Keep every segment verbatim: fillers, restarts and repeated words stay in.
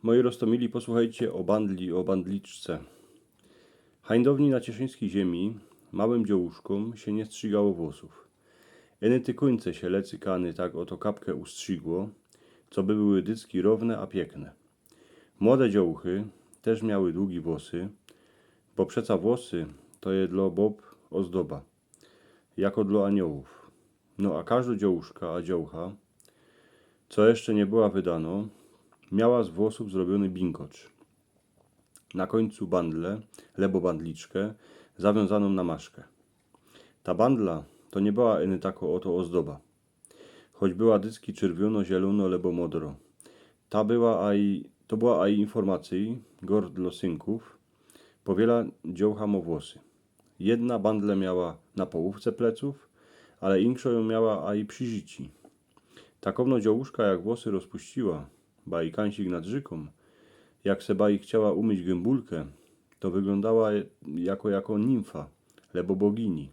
Moji roztōmili, posłuchejcie ô bandli, ô bandliczce. Hańdowni na cieszyńskij ziemi małym dziołuszkōm sie niy strzigało włosōw. Iny ty kōńce sie lecykany tak ô to kapkã ustrzigło, coby były dycki rōwne a piykne. Młode dziołuchy tyż miały dugi włosy, bo przeca włosy to je dlo bob ôzdoba, jako dlo aniołōw. No a kożdo dziołuszka a dziołcha, co jeszcze niy była wydano, miała z włosōw zrobiōny binkocz. Na kōńcu bandle, lebo bandliczkã, zawiōnzanōm na maszkã. Ta bandla to niy była iny tako ô to ôzdoba. Choć była dycki czerwiono, zielono lebo modro. Ta była aj, to była aj informacyj, gord dlo synkōw, bo wiela dziołcha mo włosy. Jedna bandle miała na połōwce plecōw, ale inkszo jōm miała aj przi rzici. Takowno dziołuszka jak włosy rozpuściła, ba i kańsik nad rzykōm, jak se ba i chciała umyć gymbułkã, to wyglōndała jako, jako nimfa, lebo bogini.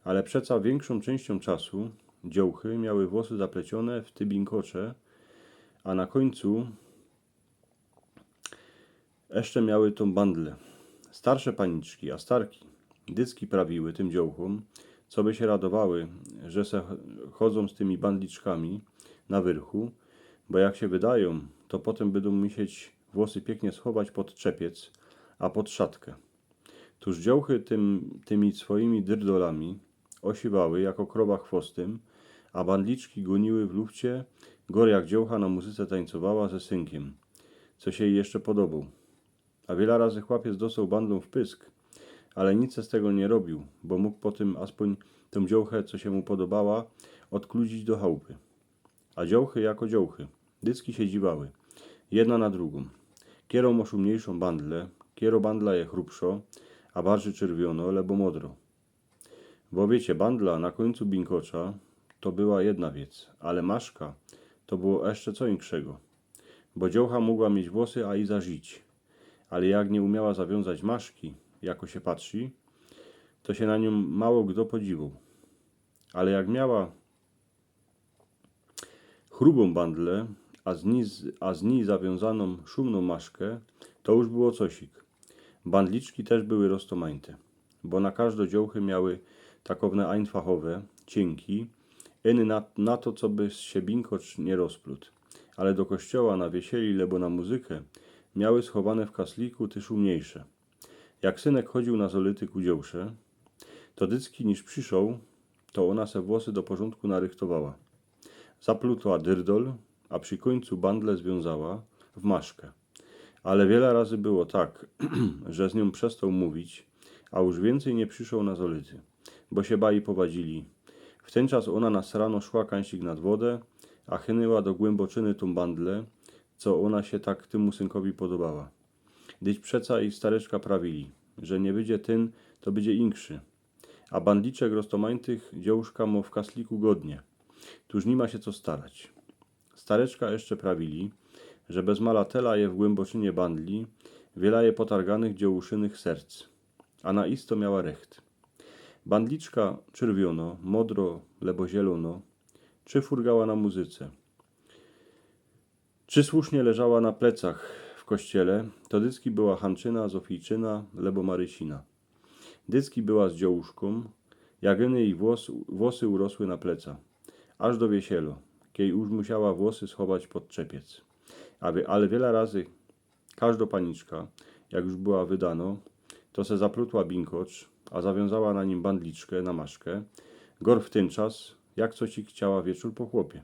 Ale przeca wiynkszōm czynściōm czasu dziołchy miały włosy zapleciōne w te binkocze, a na kōńcu jeszcze miały tōm bandle. Starsze paniczki a starki dycki prawiły tym dziołchōm, coby sie radowały, że se ch-, chodzōm z tymi bandliczkami na wyrchu, bo jak sie wydajōm, to potym bydōm musieć włosy piyknie schować pod trzepiec, a pod szatkã. Tōż dziołchy tym, tymi swojimi dyrdolami ôsiwały jako krowa chwostym, a bandliczki gōniły w lufcie, gor jak dziołcha na muzyce tańcowała ze synkym, co sie jij jeszcze podoboł. A wiela razy chłopiec dostoł bandlōm w pysk, ale nic se z tego niy robiōł, bo mōg potym aspōń tōm dziołchã, co sie mu podobała, ôdkludzić do chałpy. A dziołchy jako dziołchy. Dycki sie dziwały. Jedna na drugōm. Kero mo szumniejszōm bandle, kero bandla je chrupszo, a bardzij czerwiono lebo modro. Bo wiycie, bandla na kōńcu binkocza to była jedna wiec, ale maszka to było jeszcze co inkszego. Bo dziołcha mogła mieć włosy, a i zażyć. Ale jak niy umiała zawiōnzać maszki, jako sie patrzi, to sie na niōm mało kto podziwoł. Ale jak miała chrubōm bandle, a z nij, a z nij zawiōnzanōm szumnōm maszkã, to już było cosik. Bandliczki tyż były roztōmajte, bo na kożdo dziołchy miały takowne ajnfachowe, ciynki, iny na, na to, coby sie binkocz niy rozplōt. Ale do kościoła, na wiesieli lebo na muzyka miały schowane w kasliku tyż umniejsze. Jak synek chodziōł na zolity ku dziołsze, to dycki niż prziszoł, to ôna se włosy do porzōndku narychtowała. Zaplutła dyrdol, a przi kōńcu bandle zwiōnzała w maszkã. Ale wiela razy było tak, że z niōm przestoł mōwić, a już wiyncyj niy prziszoł na zolity, bo sie baji powadzili. W tyn czas ôna na srano szła kańsik nad wodã, a chynyła do głymboczyny tōm bandle, co ôna sie tak tymu synkowi podobała. Dyć przeca ich stareczka prawili, że niy bydzie tyn, to bydzie inkszy. A bandliczek roztōmajtych dziołuszka mo w kasliku godnie. Tuż niy ma sie co starać. Stareczka jeszcze prawili, że bez malatela je w głymboczynie bandli wiela je potarganych dziołuszynych serc. A na isto miała recht. Bandliczka czerwiono, modro lebo zielono, czy furgała na muzyce, czy słusznie leżała na plecach w kościele, to dycki była Hanczyna, Zofijczyna lebo Marysina. Dycki była z dziołuszkōm, jak iny jej włos, włosy urosły na pleca. Aż do wiesielo, kiej już musiała włosy schować pod trzepiec. A wie-, ale wiela razy kożdo paniczka, jak już była wydano, to se zaplutła binkocz, a zawiōnzała na nim bandliczkã na maszkã, gor w tyn czas, jak co ci chciała wieczōr po chłopie.